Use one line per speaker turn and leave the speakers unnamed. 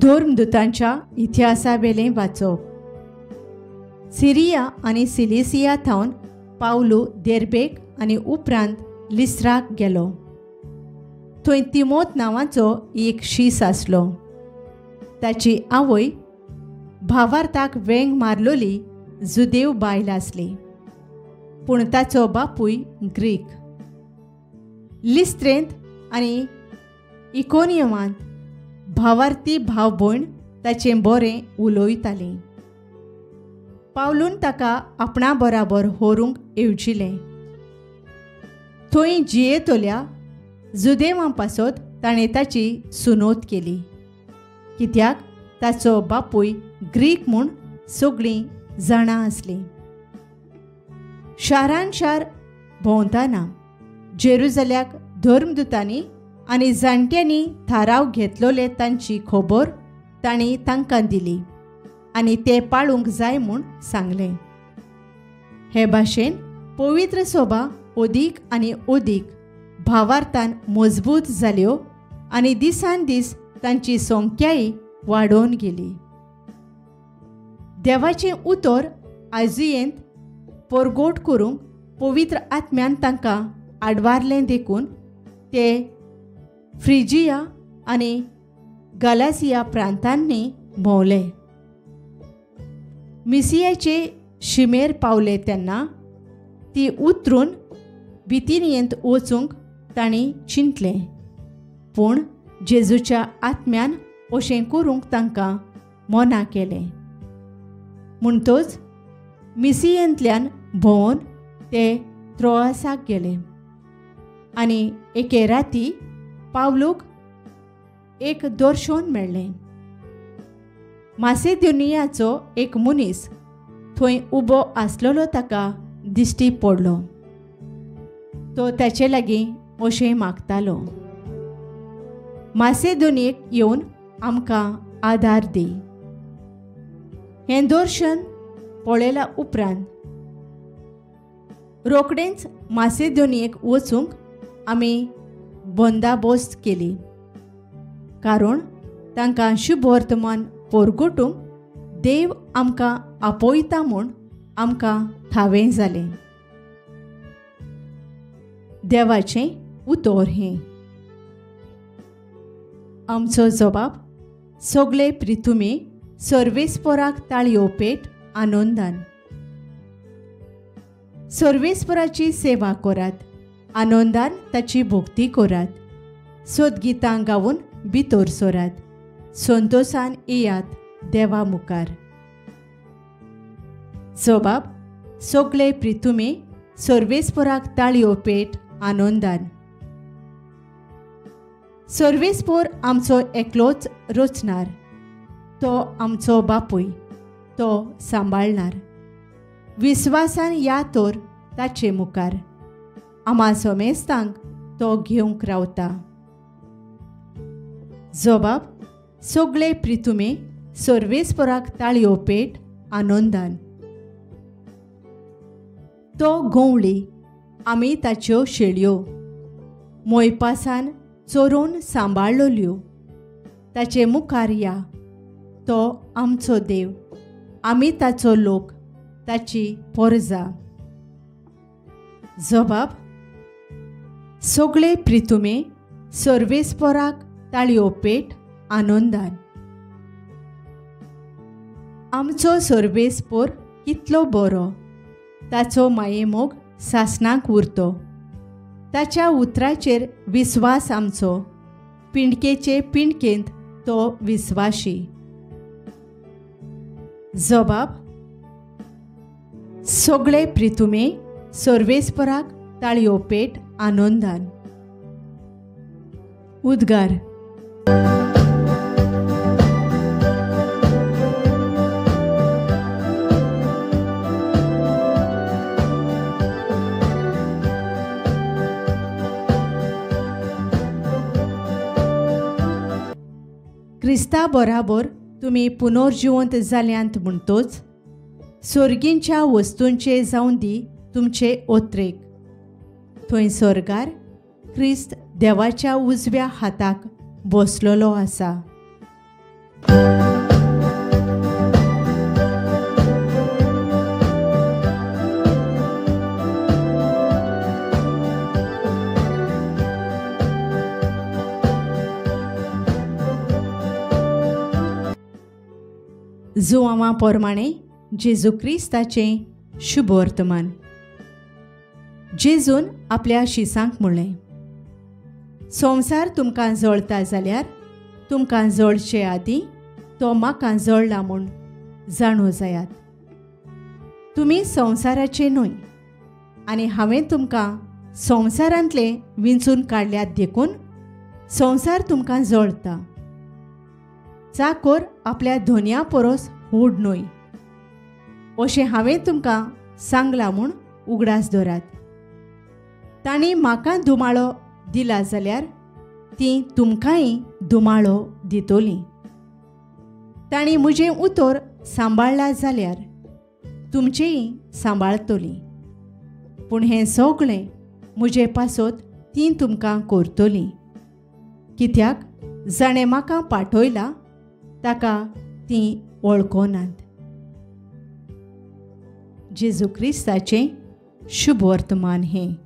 धर्मदूतांच्या इतिहासावेलें वाचप. सिरिया आनी सिलिसिया थावन पावलू देर्बेक आनी उपरांत लिस्राक गेलो. थंय तिमोत नांवाचो एक शीस आसलो. ताची आवय भावार्थाक वेंग मारलोली जुदेव बायल आसली, पूण ताचो बापूय ग्रीक. लिस्त्रेंत आनी इकोनियमांत भावार्थी भाव भयण ताचें बरें उलयतालीं. पावलून ताका आपणा बराबर व्हरूंक येवजिलें. थंय जियेतल्या जुदेवां पासत ताणें ताची सुनोत केली, कित्याक ताचो बापूय ग्रीक म्हूण सगळीं जाणां आसलीं. शारान शार भोंवतना जेरुजल्याक धर्मदूतांनी आनी जाणट्यांनी थाराव घेतलोले तांची खबर तांणी तांकां दिली आनी ते पाळूंक जाय म्हूण सांगलें. हे भाशेन पवित्र सोबा अदीक आनी अदीक भावार्थान मजबूत जाल्यो आनी दिसान दीस तांची संख्याय वाडोवन गेली. देवाचें उतर आजयेंत परगोट करूंक पवित्र आत्म्यान तांकां आडवारलें देखून ते फ्रिजिया आनी गालासिया प्रांतांनी भोंवले. मिसियाचे शिमेर पावले तेन्ना ती उतरून बितिनियेंत वचूंक तांणी चिंतलें, पूण जेजूच्या आत्म्यान अशें करूंक तांकां मना केलें. म्हणटच मिसियेंतल्यान भोंवन ते त्रोआसाक गेले आनी एके राती पावलूक एक दर्शन मेळ्ळें. मासेदोनियाचो एक मनीस थंय उबो आसलेलो ताका दिश्टी पडलो. तो ताचे लागीं अशें मागतालो, मासेदोनियेक येवन आमकां आदार दी. हें दर्शन पळयल्या उपरांत रोखडेंच मासेदोनियेक वचूंक आमी बंदाबोस्त केली, कारण तांकां शुभवर्तमान परगटूंक देव आमकां आपयता म्हूण आमकां थावें जालें. देवाचें उतर हें. आमचो जबाब सगळे प्रितुमे सर्वेस्पराक ताळयो पेट आनंदान. सर्वेस्पराची सेवा करात, आनंदान ताची भक्ती करात, सोदगितां गावन भितर सरात, संतोसान येयात देवा मुखार. जबाब सगळे प्रितुमे सर्वेस्पराक ताळयो पेट आनंदान. सर्वेस्पोर आमचो एकलोच रचणार, तो आमचो बापूय, तो सांबाळणार. विस्वासान या तर ताचे मुखार, आमा समेस्तांक तो घेवंक रावता. जबाब सगळे प्रितुमे सर्वेस्पराक ताळयो पेट आनंदान. तो गंवळी, आमी ताच्यो शेळयो, मोयपासान चोरून सांबाळलोल्यो. ताचे मुखार या, तो आमचो देव, आमी ताचो लोक, ताची पोरजा. जबाब सगळे प्रितुमे सर्वेस्पराक ताळयो पेट आनंदान. आमचो सर्वेस्पोर कितलो बरो, ताचो मायेमोग सासणाक उरतो. ताच्या उतराचेर विस्वास आमचो, पिंडकेचे पिंडकेंत तो विस्वाशी. जबाब सगळे प्रितुमे सर्वेस्पराक ताळयो पेट आनंदान. उद्गार. क्रिस्ता बराबर तुमी पुनर्जिवंत जाल्यांत म्हणटोच सोर्गींच्या वस्तूंचे जावन दी तुमचे ओत्रेक. थंय सोर्गार क्रिस्त देवाच्या उजव्या हाताक बसलेलो आसा. जुआंवा पोरमाणें जेजू क्रिस्ताचें शुभवर्तमान. जेजून आपल्या शिसांक म्हणलें, संवसार तुमकां जळता जाल्यार तुमकां जळचे आदीं तो म्हाका जळला म्हूण जाणू जायात. तुमी संवसाराचे न्हय आनी हांवें तुमकां संवसारांतले विंचून काडल्यात देखून संवसार तुमकां जळता. चाकोर आपल्या धोन्या परस व्हड न्हय अशें हांवें तुमकां सांगलां म्हूण उगडास दवरात. तांणी म्हाका धुमाळो दिला जाल्यार तीं तुमकांय धुमाळो दितलीं. तांणी म्हजें उतर सांबाळ्ळां जाल्यार तुमचेंय सांबाळतलीं. पूण हें सगळें म्हजे पासत तीं तुमकां करतलीं, कित्याक जाणें म्हाका पाठयला ताका तीं वळखनात. जेजू क्रिस्ताचें शुभवर्तमान हें.